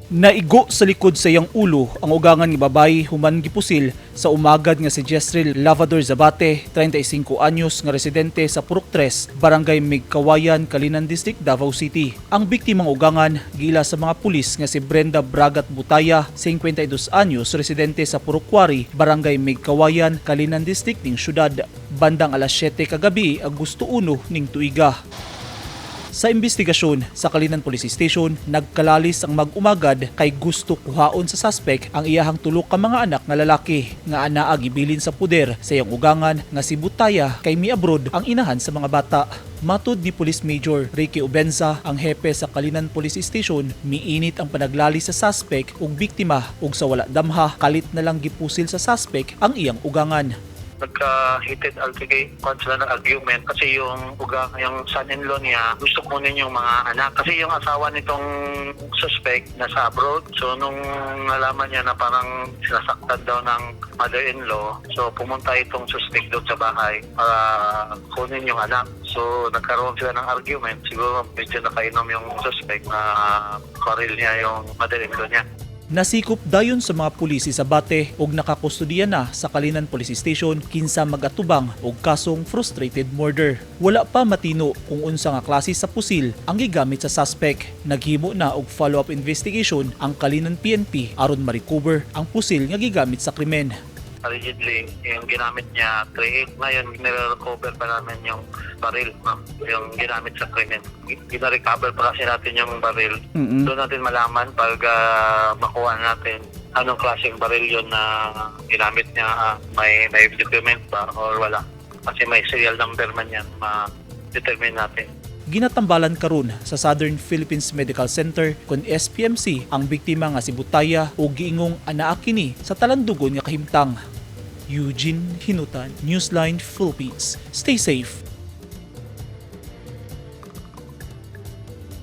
Naigo sa likod sa iyang ulo ang ugangan nga babayi human gipusil sa umagad nga si Jezreel Lavador Zabate, 35 anyos, nga residente sa Purok 3, Barangay Migkawayan, Calinan District, Davao City. Ang biktimang ugangan giila sa mga pulis nga si Brenda Bragat Butaya, 52 anyos, residente sa Purok Wari, Barangay Migkawayan, Calinan District ning syudad. Bandang alas 7 kagabi, Agosto 1 ning tuiga. Sa investigasyon sa Calinan Police Station, nagkalalis ang mag-umagad kay gusto kuhaon sa suspect ang iyahang tulo ka mga anak nga lalaki nga anaa gibilin sa puder sa iyang ugangan nga si Butaya kay mi-abroad ang inahan sa mga bata. Matud ni Police Major Ricky Obenza, ang hepe sa Calinan Police Station, miinit ang panaglalis sa suspect ug biktima ug sa wala damha kalit na lang gipusil sa suspect ang iyang ugangan. Nagka-heated altercation sila ng argument kasi yung son-in-law niya, gusto kunin yung mga anak. Kasi yung asawa nitong suspect nasa abroad. So nung nalaman niya na parang sinasaktan daw ng mother-in-law, so pumunta itong suspect doon sa bahay para kunin yung anak. So nagkaroon sila ng argument. Siguro medyo nakainom yung suspect na baril niya yung mother-in-law niya. Nasikop dayon sa mga pulis si Sabate ug nakakustudiya na sa Calinan Police Station kinsa magatubang og kasong frustrated murder. Wala pa matino kung unsa nga klase sa pusil ang gigamit sa suspect. Naghimo na og follow-up investigation ang Calinan PNP aron ma-recover ang pusil nga gigamit sa krimen. Allegedly, yung ginamit niya, 3.8. Ngayon, nire-recover pa namin yung baril, ma'am, yung ginamit sa krimen. Gina-recover pa kasi natin yung baril. Doon natin malaman pag makuha natin anong klaseng baril yun na ginamit niya, may document ba or wala. Kasi may serial number man yan, ma-determine natin. Ginatambalan karon sa Southern Philippines Medical Center kon SPMC ang biktima nga si Butaya ug giingong anaa kini sa talandugon nga kahimtang. Eugene Hinutan, Newsline Philippines. Stay safe.